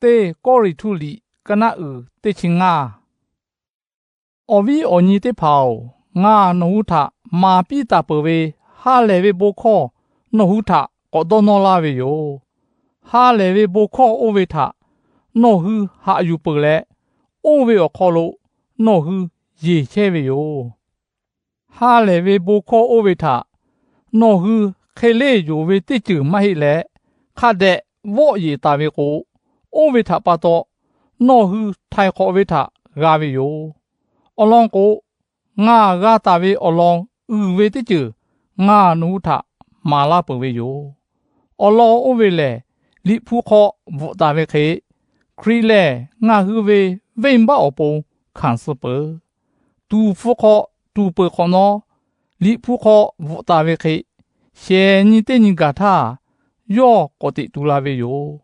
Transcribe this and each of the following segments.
Teˇ Kawˇrenˍhtuˆ liꞈ ka naˆ uiˍ teˇ chi ngaˇ. Awˬ viˉ awˬ nyi teˇ hpaˍ-oˬ, ngaˬ nawˬ hui htaꞈ maˍ piˇ taˍ peuˬ ve ha lehˬ ve bon hkawˇ nawˬ hui htaꞈ k'awꞈ dawˇ nawˇ laˇ ve yoˬ. Ha lehˬ ve bon hkawˇ oˇ ve htaꞈ nawˬ hui haꞈ yuˬ peuˬ leh, oˇ ve awˬ hk'aw lo nawˬ hui yeˬ chehˇ ve yoˬ. Ha lehˬ ve bon hkawˇ oˇ ve htaꞈ nawˬ hui hk'e leˇ yonˍ ve teˇ ceuˬ maˇ heˆ leh, hk'a dehꞈ vawˆ yeˬ taˍ ve k'o, oˇ ve htaꞈ pa taw nawˬ hui htaiˍ hk'awꞈ ve htaꞈ g'a ve yoˬ. Awˬ lawn k'o, ngaˬ g'a taˍ ve awˬ lawn uiˍ ve teˇ ceuˬ ngaˬ nawˬ hui htaꞈ maˍ laˇ peuˬ ve yoˬ. Awˬ lawn oˇ ve lehˬ, Liꞈ hpu hk'aw bvuhꞈ taˍ ve hk'e, Hkriꞈ lehˬ ngaˬ hui ve venˇbaˆ awˬ pon hkanˍ suh peuˬ. Tuˍ hpfuh hk'aw tuˍ peuˬ hk'awꞈ nawˉ, Liꞈ hpu hk'aw bvuhꞈ taˍ ve hk'e, shehˍ nyi teˇ nyi gaˬ htaˇ, yawˇ k'awꞈ teꞈ tu la ve yoˬ.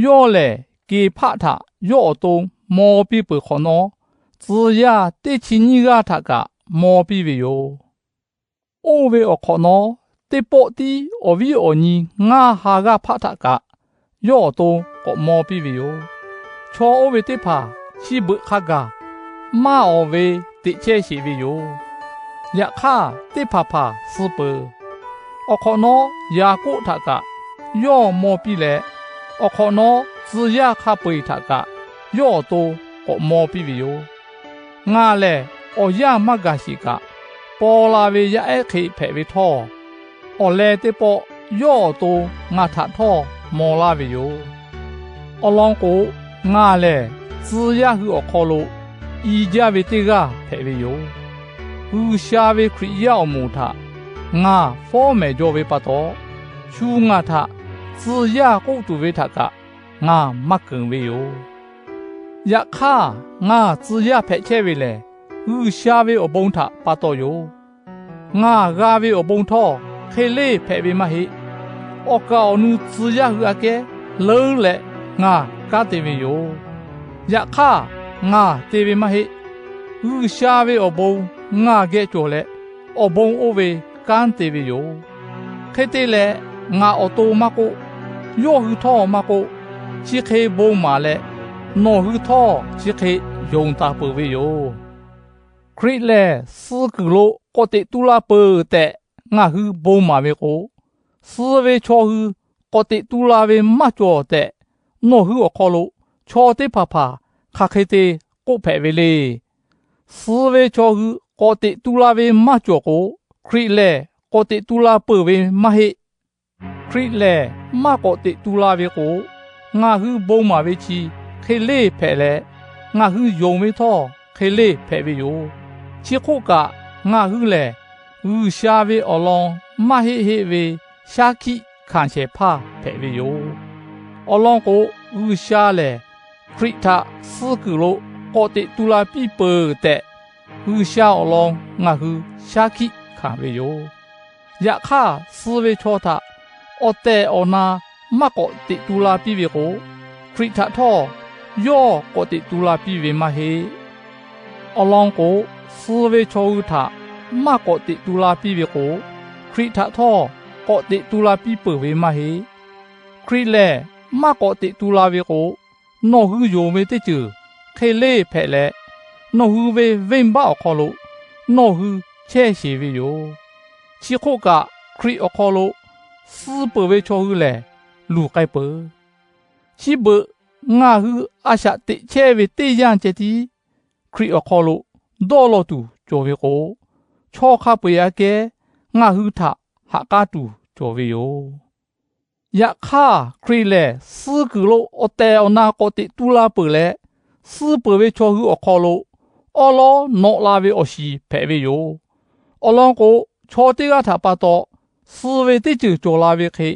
Yawˇ lehˬ, Keˍhpaˆ htaꞈ yawˇ awˬ to maw piˇ peuˬ hk'awꞈ nawˉ, tcuh yaˇ teˇ chi nyiˇ g'aˇ htaꞈ kaꞈ maw piˇ ve yoˬ. Oˇ ve awˬ hk'awꞈ nawˉ, teˇ pawˆ tiˉ awˬ viˉ awˬ nyi ngaˇ ha g'aˇ hpaˆ htaꞈ kaꞈ yawˇ awˬ to k'awꞈ maw piˇ ve yoˬ. Chaw oˇ ve teˇ hpaˍ chi beuꞈ hk'a gaˬ maˇ awˍ ve teꞈ chehˇ sheˍ ve yoˬ. Yaꞈ hk'aˇ, teˇ hpaˍ hpaˍ suh peuˬ. Awˬ hk'awꞈ nawˉ Yaˍkoˆ htaꞈ kaꞈ yawˇ maw piˇ leh, awˬ hk'awꞈ nawˉ tcuh yaˇ hk'a peu-eˬ htaꞈ kaꞈ yawˇ awˬ to k'awꞈ maw piˇ ve yoˬ. Ngaˬ lehˬ awˬ yanˇ maˇ gaˬ sheˍ kaꞈ, paw la ve yaˇ ehˉ hk'e hpehꞈ ve htawˇ, awˬ leh teˇ pawˆ yawˇ awˬ to ngaˬ htaꞈ htawˇ maw laˇ ve yoˬ. Awˬ lawn k'o, ngaˬ lehˬ tcuh yaˇ hui awˬ hk'aw lo i jaˇ ve teˇ g'aˇ hpehꞈ ve yoˬ. G'uiˬsha ve Hkriꞈ yaˇ awˬ moˍ htaꞈ ngaˬ fawˉ mehˍ jaw ve pa taw, shu ngaˬ htaꞈ tcuh yaˇ k'oˆ tuˬ ve htaꞈ kaꞈ ngaˬ maˇ keunˍ ve yoˬ. Yaꞈ hk'aˇ, ngaˬ tcuh yaˇ hpehꞈ chehˇ ve lehˬ, G'uiˬsha ve awˬ bon htaꞈ pa taw yoˬ. Ngaˬ g'a ve awˬ bon htawˇ hk'e leˇ hpehꞈ ve maˇ heˆ. Awˬ kaˍ awˬ nu tcuh yaˇ hui aꞈ kehˉ leuˉ leh ngaˬ kanˉ te ve yoˬ. Yaꞈ hk'aˇ, ngaˬ te ve maˇ heˆ. G'uiˬsha ve awˬ bon ngaˬ geh cawˬ leh, awˬ bon oˇ ve kanˉ te ve yoˬ. Hk'e te leh, ngaˬ awˬ to maˇ k'oˆ, yawˇ hui htawˇ maˇ k'oˆ, chi hk'e bon maˍ leh, nawˬ hui htawˇ chi hk'e yonˍ taˍ peuˬ ve yoˬ. Hkriꞈ lehˬ suh kuiˬ lo k'awꞈ teꞈ tu la peuˬ tehꞈ ngaˬ hui bon maˍ ve k'o, suh ve chaw hui k'awꞈ teꞈ tu la ve maˇ cawˬ tehꞈ, nawˬ hui awˬ hk'aw lo chaw teˇ hpaˍ hpaˍ hk'aˬ hk'e te k'oˆ hpehꞈ ve le. Suh ve chaw hui k'awꞈ teꞈ tu la ve maˇ cawˬ k'o, Hkriꞈ lehˬ k'awꞈ teꞈ tu la peuˬ ve maˇ heˆ. Hkriꞈ lehˬ maˇ k'awꞈ teꞈ tu la ve k'o, ngaˬ hui bon maˍ ve chi hk'e leˇ hpehꞈ leh, ngaˬ hui yonˍ ve htawˇ hk'e leˇ hpehꞈ ve yoˬ. Chi hk'oˆ kaꞈ, ngaˬ hui lehˬ G'uiˬsha ve awˬ lawn maˇ heˆ heˆ ve shaˉ hkiˆ hkanˍ shehˍ hpaˇ hpehꞈ ve yoˬ. Awˬ lawn k'o, G'uiˬsha lehˬ Hkriꞈ htaꞈ suh kuiˬ lo k'awꞈ teꞈ tu la piˇ peuˬ tehꞈ, G'uiˬsha awˬ lawn ngaˬ hui shaˉ hkiˆ hkanˍ ve yoˬ. Yaꞈ hk'aˇ, suh ve chaw htaꞈ awˬ tehˬ awˬ na maˇ k'awꞈ teꞈ tu la piˇ ve k'o, Hkriꞈ htaꞈ htawˇ yawˇ k'awꞈ teꞈ tu la piˇ ve maˇ heˆ. Awˬ lawn k'o, suh ve chaw hui htaꞈ maˇ k'awꞈ teꞈ tu la piˇ ve k'o, Hkriꞈ htaꞈ htawˇ k'awꞈ teꞈ tu la piˇ peuˬ ve maˇ heˆ. Hkriꞈ lehˬ maˇ k'awꞈ teꞈ tu la ve k'o, nawˬ hui yonˍ ve teˇ ceuˬ hk'e leˇ hpehꞈ leh, nawˬ hui ve venˇbaˆ awˬ hk'aw lo nawˬ hui chehˇ sheˍ ve yoˬ. Chi hk'oˆ kaꞈ, Hkriꞈ awˬ hk'aw lo suh peuˬ ve chaw hui lehˬ luˬ k'ai peuˬ. Chi beuꞈ ngaˬ hui a shaꞈ teꞈ chehˇ ve teˇ yanˇ ceh tiˉ Hkriꞈ awˬ hk'aw lo dawˇ law tuˬ cawˬ ve k'o, chaw hk'a peu-eˬ aꞈ kehˉ ngaˬ hui htaꞈ ha k'aˉ tuˬ cawˬ ve yoˬ. Yaꞈ hk'aˇ, Hkriꞈ lehˬ suh kuiˬ lo awˬ tehˬ awˬ na k'awꞈ teꞈ tu la peuˬ leh, suh peuˬ ve chaw hui awˬ hk'aw lo awˉ lawˉ nawꞈ la ve awˬ shiˍ hpehꞈ ve yoˬ. Awˬ lawn k'o, chaw teˇ g'aˇ htaꞈ pa taw suh ve teˇ ceuˬ cawˬ la ve hk'e,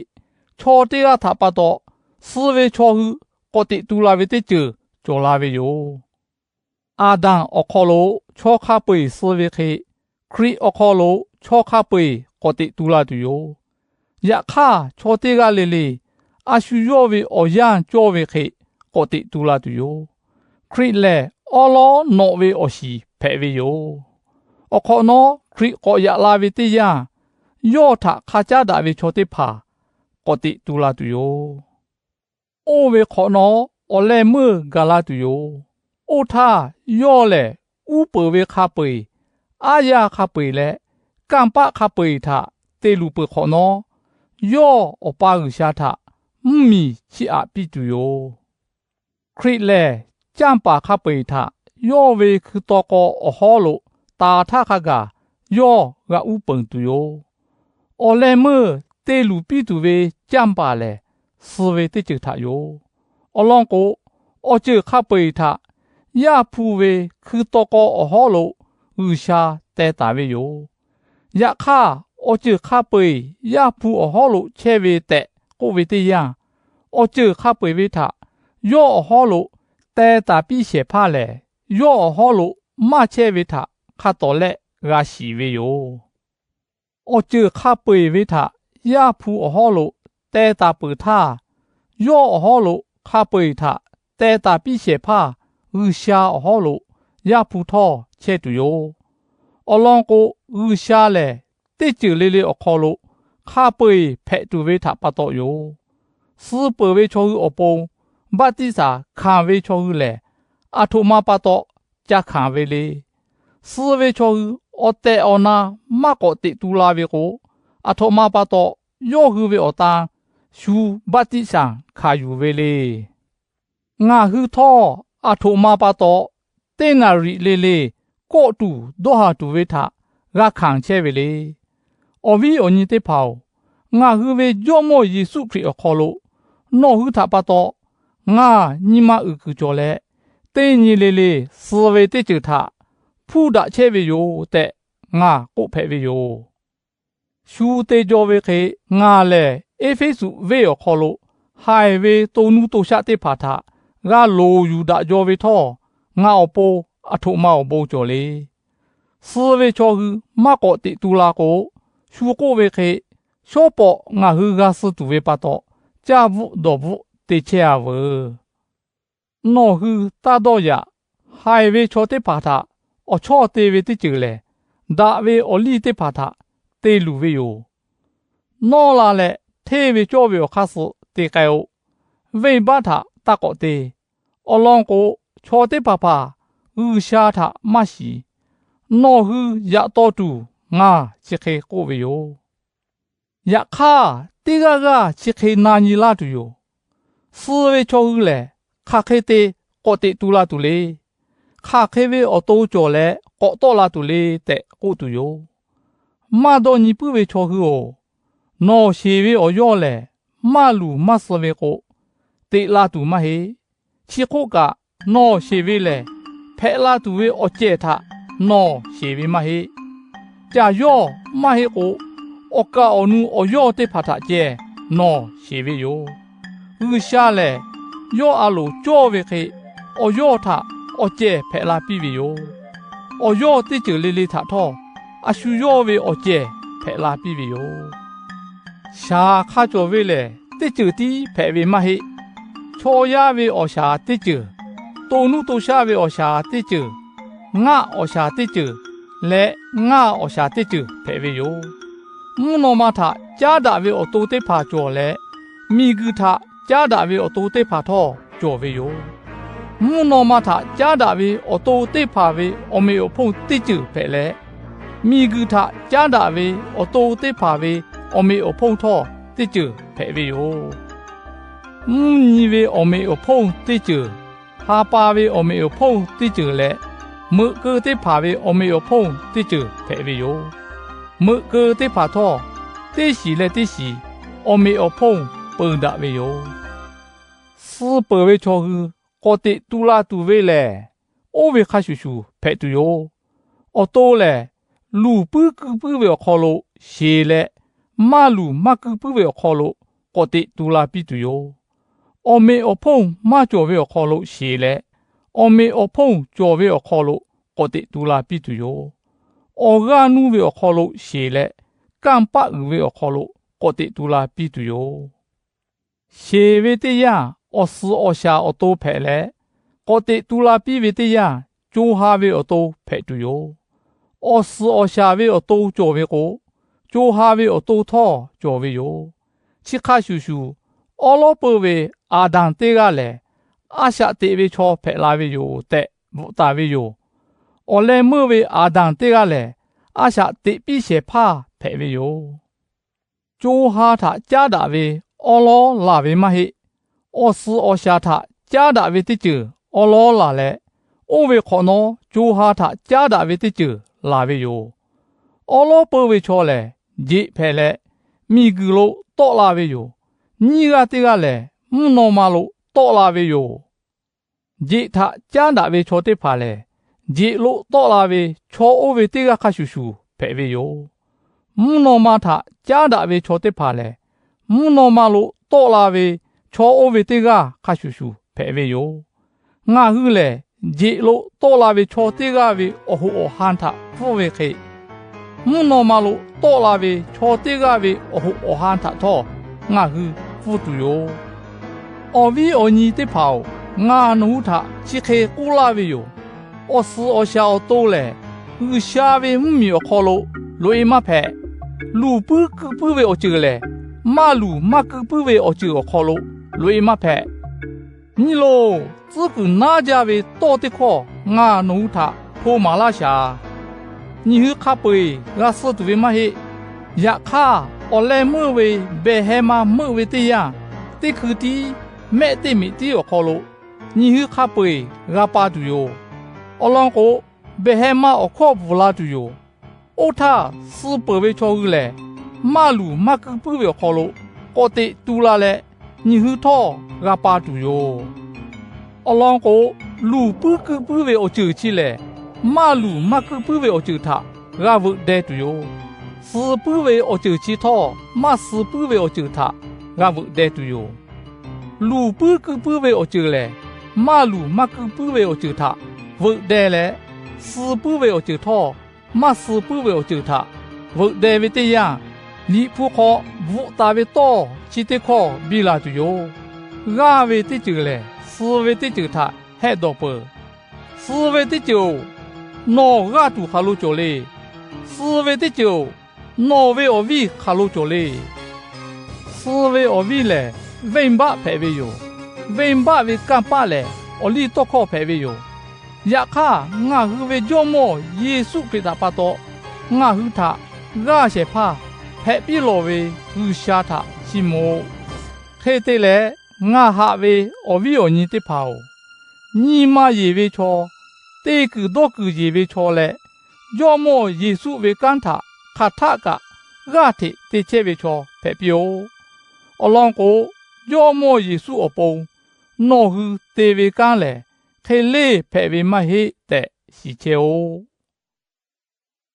chaw teˇ g'aˇ htaꞈ pa taw suh ve chaw hui k'awꞈ teꞈ tu la ve teˇ ceuˬ cawˬ la ve yoˬ. Aˍdanˍ awˬ hk'aw lo chaw hk'a peu-eˬ suh ve hk'e, Hkriꞈ awˬ hk'aw lo chaw hk'a peu-eˬ k'awꞈ teꞈ tu la tuˬ yoˬ. Yaꞈ hk'aˇ, chaw teˇ g'aˇ le le a shu yawˇ ve awˬ yanˇ cawˇ ve hk'e k'awꞈ teꞈ tu la tuˬ yoˬ. Hkriꞈ lehˬ awˉ lawˉ nawꞈ ve awˬ shiˍ hpehꞈ ve yoˬ. Awˬ hk'awꞈ nawˉ, Hkriꞈ k'awꞈ yaꞈ la ve teˇ yanˇ, yawˇ htaꞈ hk'a caˉ daꞈ ve chaw teˇ hpaˍ k'awꞈ teꞈ tu la tuˬ yoˬ. Oˇ ve hk'awꞈ nawˉ, awˬ leh meuˇ gaˬ la tuˬ yoˬ. Oˇ htaˇ, yawˇ lehˬ uˉ peunˍ ve hk'a peu-eˬ, aˉ yaˇ hk'a peu-eˬ leh kanˇ paˆ hk'a peu-eˬ htaꞈ te luˬ peuˬ hk'awꞈ nawˉ, yawˇ Awˬ pa G'uiˬsha htaꞈ mvuhˇmiˬ chiˇ aꞈ piˇ tuˬ yoˬ. Hkriꞈ lehˬ, canˇ paˍ hk'a peu-eˬ htaꞈ yawˇ ve hkui taw k'aw awˬ hawˉ lo taˍ htaˇ hk'a gaˬ yawˇ g'a uˉ peunˍ tuˬ yoˬ. Awˬ leh meuˇ te luˬ piˇ tuˬ ve canˇ paˍ lehˬ, suh ve teˇ ceuˬ htaꞈ yoˬ. Awˬ lawn k'o, awˬ ceuˬ hk'a peu-eˬ htaꞈ Yaˇ hpu ve hkui taw k'aw awˬ hawˉ lo G'uiˬsha teh taˍ ve yoˬ. Yaꞈ hk'aˇ, awˬ ceuˬ hk'a peu-eˬ Yaˇ hpu awˬ hawˉ lo chehˇ ve tehꞈ k'oˆ ve teˇ yanˇ, awˬ ceuˬ hk'a peu-eˬ ve htaꞈ yawˇ awˬ hawˉ lo teh taˍ piˇ shehˍ hpaˇ lehˬ, yawˇ awˬ hawˉ lo maˇ chehˇ ve htaꞈ hk'a tawˍ lehˆ g'a shiˍ ve yoˬ. Awˬ ceuˬ hk'a peu-eˬ ve htaꞈ Yaˇ hpu awˬ hawˉ lo teh taˍ peuˬ htaˇ, yawˇ awˬ hawˉ lo hk'a peu-eˬ htaꞈ teh taˍ piˇ shehˍ hpaˇ G'uiˬsha awˬ hawˉ lo Yaˇ hpu htawˇ chehˇ tuˬ yoˬ. Awˬ lawn k'o, G'uiˬsha lehˬ teˇ ceuˬ le le awˬ hk'aw lo hk'a peu-eˬ hpehꞈ tuˬ ve htaꞈ pa taw yoˬ. Suh peuˬ ve chaw hui awˬ pon baˆtiˆsaˬ hkanˍ ve chaw hui lehˬ, aˬ htoꞈ ma pa taw ca hkanˍ ve le. Suh ve chaw hui awˬ tehˬ awˬ na maˇ k'awꞈ teꞈ tu la ve k'o, aˬ htoꞈ ma pa taw yawˇ hui ve awˬ tan shu baˆtiˆsaˬ hkanˍ yuˬ ve le. Ngaˬ hui htawˇ aˬ htoꞈ ma pa taw teˇ naˍriˍ le le kawˆ tuˬ dawˇ haˍ tuˬ ve htaꞈ g'a hkanˍ chehˇ ve le. Awˬ viˉ awˬ nyi teˇ hpaˍ-oˬ, ngaˬ hui ve Jawˇmawˇ Yeˍsuˆ Hkriꞈ awˬ hk'aw lo nawˬ hui htaꞈ pa taw ngaˬ nyi ma uiˍ kuiˬ cawˬ leh, teˇ nyi le le suh ve teˇ ceuˬ htaꞈ hpuˇ daꞈ chehˇ ve yoˬ tehꞈ ngaˬ k'oˆ hpehꞈ ve yoˬ. Shu te jaw ve hk'e, ngaˬ lehˬ Eˇfeˇsuꞈ venˇ awˬ hk'aw lo haiˬ ve to nuˇ to shaˆ teˇ hpaˍ htaꞈ g'a loˍ yuˬ daꞈ jaw ve htawˇ, ngaˬ awˬ pon aˬ htoꞈ ma awˬ bon cawˬ le. Suh ve chaw hui maˇ k'awꞈ teꞈ tu la k'o, shu k'oˆ ve hk'e, shawˉ pawꞈ ngaˬ hui g'a suh tuˬ ve pa taw, caˇ bvuhˆ dawˬ bvuhˆ te chehˇ-a veuˬ. Nawˬ hui taˇ dawˇ yaꞈ. Haiˬ ve chaw teˇ hpaˍ htaꞈ awˬ chawˇ te ve teˇ ceuˬ lehˬ, daꞈ ve awˬ liˇ teˇ hpaˍ htaꞈ te luˬ ve yoˬ. Nawˇ la leh hteˇ ve cawˇ ve awˬ hk'aˇ suh te k'ai-o. Venˇbaˆ htaꞈ taˇ k'awꞈ te. Awˬ lawn k'o, chaw teˇ hpaˍ hpaˍ G'uiˬsha htaꞈ maˇ shiˍ. Nawˬ hui yaꞈ taw tuˬ ngaˬ chi hk'e k'oˆ ve yoˬ. Yaꞈ hk'aˇ, teˇ g'aˇ g'aˇ chi hk'e na nyi laˇ tuˬ yoˬ. Suh ve chaw hui lehˬ, hk'aˬ hk'e te k'awꞈ teꞈ tu la tuˬ le. Hk'aˬ hk'e ve awˬ to cawˬ leh k'awꞈ tawˆ la tuˬ le tehꞈ k'oˆ tuˬ yoˬ. Maˇ dawˇ nyi puiˉ ve chaw hui-oˬ, nawˬ sheˍ ve awˬ yawˇ lehˬ, maˇ luˬ maˇ suh ve k'o, teꞈ la tuˬ maˇ heˆ. Chi hk'oˆ kaꞈ, nawˬ sheˍ ve lehˬ, hpehꞈ la tuˬ ve awˬ cehˬ htaꞈ nawˬ sheˍ ve maˇ heˆ. Caˬ yawˇ maˇ heˆ k'o, awˬ kaˍ awˬ nu awˬ yawˇ teˇ hpaˍ htaꞈ ceh nawˬ sheˍ ve yoˬ. G'uiˬsha lehˬ, yawˇ a loˍ cawˇ ve hk'e, awˬ yawˇ htaꞈ awˬ cehˬ hpehꞈ la piˇ ve yoˬ. Awˬ yawˇ teˇ ceuˬ le le htaꞈ htawˇ, a shu yawˇ ve awˬ cehˬ hpehꞈ la piˇ ve yoˬ. Shaˍ hk'a cawˬ ve lehˬ, teˇ ceuˬ tiˉ hpehꞈ ve maˇ heˆ. Chaw yaˇ ve awˬ shaˍ teˇ ceuˬ, to nuˇ to shaˆ ve awˬ shaˍ teˇ ceuˬ, ngaˆ awˬ shaˍ teˇ ceuˬ leh ngaˇ awˬ shaˍ teˇ ceuˬ hpehꞈ ve yoˬ. Mvuhˇ naw ma htaꞈ caˉ daꞈ ve awˬ to teˇ hpaˍ cawˬ leh, miˬguiˬ htaꞈ caˉ daꞈ ve awˬ to teˇ hpaˍ htawˇ cawˬ ve yoˬ. Mvuhˇ naw ma htaꞈ caˉ daꞈ ve awˬ to teˇ hpaˍ ve awˬ meꞈ awˬ hponˇ teˇ ceuˬ hpehꞈ leh, miˬguiˬ htaꞈ caˉ daꞈ ve awˬ to teˇ hpaˍ ve awˬ meꞈ awˬ hponˇ htawˇ teˇ ceuˬ hpehꞈ ve yoˬ. Mvuhˇ nyi ve awˬ meꞈ awˬ hponˇ teˇ ceuˬ, ha pa ve awˬ meꞈ awˬ hponˇ teˇ ceuˬ leh, meuꞈ keu teˇ hpaˍ ve awˬ meꞈ awˬ hponˇ teˇ ceuˬ hpehꞈ ve yoˬ. Meuꞈ keu teˇ hpaˍ htawˇ, teˇ shiˍ leh teˇ shiˍ awˬ meꞈ awˬ hponˇ peun daꞈ ve yoˬ. Suh peuˬ ve chaw hui k'awꞈ teꞈ tu la tuˬ ve lehˬ, oˇ ve hk'a shuˍ shuˍ hpehꞈ tuˬ yoˬ. Awˬ to lehˬ, luˬ puiˉ kuiˇ puiˉ ve awˬ hk'aw lo sheˍ leh, maˇ luˬ maˇ kuiˇ puiˉ ve awˬ hk'aw lo k'awꞈ teꞈ tu la piˇ tuˬ yoˬ. Awˬ meꞈ awˬ hponˇ maˇ cawˬ ve awˬ hk'aw lo sheˍ leh, awˬ meꞈ awˬ hponˇ cawˬ ve awˬ hk'aw lo k'awꞈ teꞈ tu la piˇ tuˬ yoˬ. Awˬ g'aˇ nuˇ ve awˬ hk'aw lo sheˍ leh, kanˇ paˆ uiˍ ve awˬ hk'aw lo k'awꞈ teꞈ tu la piˇ tuˬ yoˬ. Sheˍ ve teˇ yanˇ, awˬ suhˍ awˬ shaˍ awˬ to hpehꞈ leh, k'awꞈ teꞈ tu la piˇ ve teˇ yanˇ, co ha ve awˬ to hpehꞈ tuˬ yoˬ. Awˬ suhˍ awˬ shaˍ ve awˬ to cawˬ ve k'o, co ha ve awˬ to htawˇ cawˬ ve yoˬ. Chi hk'a shuˍ shuˍ, awˉ lawˉ peuˇ ve Aˍdanˍ teˇ g'aˇ lehˬ, a shaꞈ teꞈ ve chaw hpehꞈ la ve yoˬ tehꞈ bvuhꞈ taˍ ve yoˬ. Awˬ leh meuˇ ve Aˍdanˍ teˇ g'aˇ lehˬ, a shaꞈ teꞈ piˇ shehˍ hpaˇ hpehꞈ ve yoˬ. Co ha htaꞈ caˉ daꞈ ve awˉ lawˉ laˬ ve maˇ heˆ. Awˬ suhˍ awˬ shaˍ htaꞈ caˉ daꞈ ve teˇ ceuˬ awˉ lawˉ laˬ leh, oˇ ve hk'awꞈ nawˉ co ha htaꞈ caˉ daꞈ ve teˇ ceuˬ laˬ ve yoˬ. Awˉ lawˉ peuˇ ve chaw lehˬ, jeꞈ hpehꞈ leh, miˬguiˬ lo tawˆ la ve yoˬ. Nyiˇ g'aˇ teˇ g'aˇ lehˬ, mvuhˇ naw ma lo tawˆ la ve yoˬ. Jeꞈ htaꞈ caˉ daꞈ ve chaw teˇ hpaˍ lehˬ, jeꞈ lo tawˆ la ve chaw oˇ ve teˇ g'aˇ hk'a shuˍ shuˍ hpehꞈ ve yoˬ. Mvuhˇ naw ma htaꞈ caˉ daꞈ ve chaw teˇ hpaˍ lehˬ, mvuhˇ naw ma lo tawˆ la ve chaw oˇ ve teˇ g'aˇ hk'a shuˍ shuˍ hpehꞈ ve yoˬ. Ngaˬ hui lehˬ, jeꞈ lo tawˆ la ve chaw teˇ g'aˇ ve awˬ hoꞈ awˬ han htaꞈ pfuhˇ ve hk'e, mvuhˇ naw ma lo tawˆ la ve chaw teˇ g'aˇ ve awˬ hoꞈ awˬ han htaꞈ htawˇ ngaˬ hui pfuhˇ tuˬ yoˬ. Awˬ viˉ awˬ nyi teˇ hpaˍ-oˬ, ngaˬ nawˬ hui htaꞈ chi hk'e k'oˆ laˇ ve yoˬ. Awˬ suhˍ awˬ shaˍ awˬ to lehˬ, G'uiˬsha ve mvuhˇmiˬ awˬ hk'aw lo loꞈ-e maˇ hpehꞈ. Luˬ puiˉ keu puiˉ ve awˬ ceuˬ lehˬ, maˇ luˬ maˇ keu puiˉ ve awˬ ceuˬ awˬ hk'aw lo loꞈ-e maˇ hpehꞈ. Nyi loˬ, tcuhˉ kuiˬ naˉ jaˇ ve tawˇ teˇ hkawˇ ngaˬ nawˬ hui htaꞈ hto maˍ laˇ shaˍ. Nyi hui hk'a peu-eˬ g'a suh tuˬ ve maˇ heˆ. Yaꞈ hk'aˇ, awˬ leh meuˇ ve behˬ heh ma meuˆ ve teˇ yanˇ, teˇ hkui tiˉ mehˆ teˇ miꞈ tiˉ awˬ hk'aw lo nyi hui hk'a peu-eˬ g'a pa tuˬ yoˬ. Awˬ lawn k'o, behˬ heh ma awˬ hkawˇ bvuhˬ la tuˬ yoˬ. Oˇ htaˇ, suh peuˬ ve chaw hui lehˬ, maˇ luˬ maˇ keu puiˉ ve awˬ hk'aw lo k'awꞈ teꞈ tu la leh, nyi hui htawˇ g'a pa tuˬ yoˬ. Awˬ lawn k'o, luˬ puiˉ keu puiˉ ve awˬ ceuˬ chi lehˬ, maˇ luˬ maˇ keu puiˉ ve awˬ ceuˬ htaꞈ g'a veuꞈ deh tuˬ yoˬ. Suh puiˉ ve awˬ ceuˬ chi htawˇ, maˇ suh puiˉ ve awˬ ceuˬ htaꞈ g'a veuꞈ deh tuˬ yoˬ. Luˬ puiˉ keu puiˉ ve awˬ ceuˬ lehˬ, maˇ luˬ maˇ keu puiˉ ve awˬ ceuˬ htaꞈ veuꞈ deh leh, suh puiˉ ve awˬ ceuˬ htawˇ, maˇ suh puiˉ ve awˬ ceuˬ htaꞈ veuꞈ deh ve teˇ yanˇ, Liꞈ hpu hk'aw bvuhꞈ taˍ ve tawˇ chi teˇ hkawˇ biˇ la tuˬ yoˬ. G'aˇ ve teˇ ceuˬ lehˬ, suh ve teˇ ceuˬ htaꞈ hehˆ dawˬ peuˬ. Suh ve teˇ ceuˬ-oˬ, nawˬ g'aˇ tuˬ hk'aˬ lo cawˬ le. Suh ve teˇ ceuˬ-oˬ, nawˬ ve awˬ viˇ hk'aˬ lo cawˬ le. Suh ve awˬ viˇ lehˬ, venˇbaˆ hpehꞈ ve yoˬ. Venˇbaˆ ve kanˇ paˆ lehˬ, awˬ liˇ tawˇ hkawˇ hpehꞈ ve yoˬ. Yaꞈ hk'aˇ, ngaˬ hui ve Jawˇmawˇ Yeˍsuˆ Hkriꞈ htaꞈ pa taw ngaˬ hui htaꞈ g'aˇ shehˍ hpaˇ hpehꞈ piˇ lawˬ ve G'uiˬsha htaꞈ chiˇ mvuh-oˆ. Hk'e te leh, ngaˬ haꞈ ve awˬ viˉ awˬ nyi teˇ hpaˍ-oˬ, nyi ma yeˬ ve chaw, te kuiˬ dawˇ kuiˬ yeˬ ve chaw leh, Jawˇmawˇ Yeˍsuˆ ve kanˉ htaꞈ hk'aˬ htaˆ kaꞈ g'aˇ hteꞈ te chehˇ ve chaw hpehꞈ piˇ-oˆ. Awˬ lawn k'o, Jawˇmawˇ Yeˍsuˆ awˬ pon nawˬ hui te ve kanˉ lehˬ, hk'e leˇ hpehꞈ ve maˇ heˆ tehꞈ shiˍ chehˇ-oˆ.